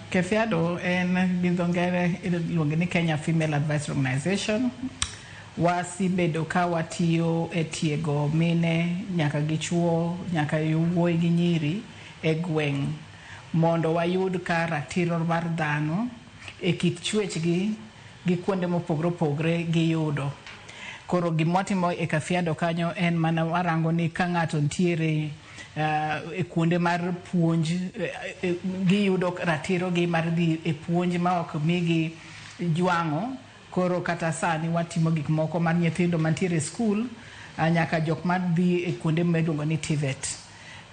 KEFEADO en gi dho ngere iluonge ni Kenya Female Advisory Organization. Wasebedo ka watiyo e tiego mine nyaka gi chuo nyaka wuoyi gi nyiri e gweng' mondo wayud ka ratiro mar dhano e kit chwechgi gi kuonde mopogore opogore giyudo. Koro gima watimo e KAFEADO kanyo en mana warango ni ka ng'ato nitiere e kuonde mar puonj giyudo ratiro gi mar dhi e puonj ma ok migi jwang'o. Koro kata sani watimo gik moko mar nyithindo mantiere e skul nyaka jok madhi e kuonde miluongo ni TVET.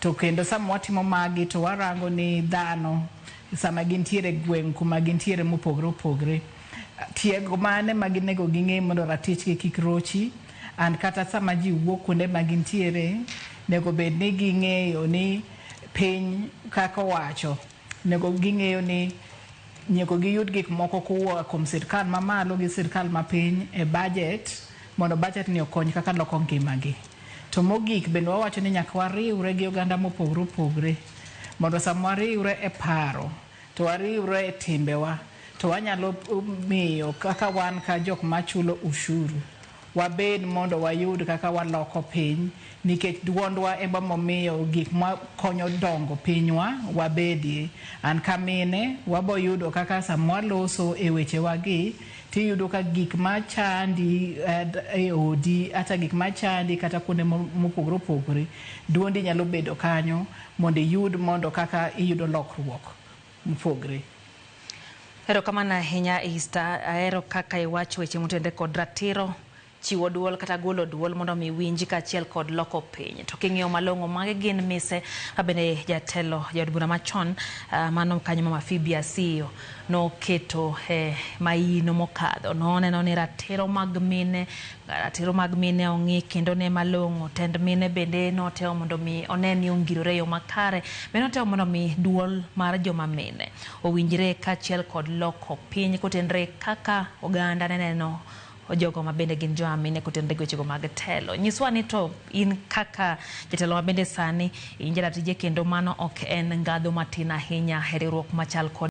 To kendo sama watimo magi to warango ni dhano sama gintiere e gweng' kuma gintiere mopogore opogore tiego mane ma ginego ging'e mondo ratichgi kik rochi and kata sama ji wuok kuonde ma gintiere nego bed ni ging'eyo ni piny kaka owacho nego ging'eyo ni nyeko giyud gik moko kowuok kuom sirkal mamalo gi sirkal mapiny e budget mondo budget ni okony kaka loko ngimagi. To mogik bende wawacho ni nyaka wariwre gi oganda mopogore opogore mondo sama wariwre e paro to wariwre e timbewa to wanyalo miyo kaka wan ka jok machulo ushuru wabed mondo wayud kaka waloko piny nikech duondwa ema momiyo gik makonyo dongo pinywa wabedie. An ka mine waboyudo kaka sama waloso e wechewagi tiyudo ka gik machandi e odi ata gik machandi kata kuonde mopogore opogore duondi nyalo bedo kanyo mondo iyud mondo kaka iyudo lokruok mopogre. Erokamano ahinya Esther, ahero kaka iwacho weche motenore kod ratiro chiwo duol kata golo duol mondo mi winji kaachiel kod loko piny. To king'iyo malong'o magi gin mise mabende jatelo jaod bura machon mano kanyo Mama Phoebe Asiyo noketo e maino mokadho. Noneno ni ratiro mag mine ratiro mag mine ong'i kendo ne malong'o. Tend mine bende notemo mondo mi one ni ongirore e yo makare. Bende notemo mondo mi duol mar joma mine owinjre kaachiel kod loko piny kotenre kaka oganda ne neno jogo ma bende gin joma mine kotenore gi wechego mag telo. Nyiswa ni to in kaka jatelo ma bende sani in jaratije kendo mano ok en ngadho matin ahinya e riwruok machal kod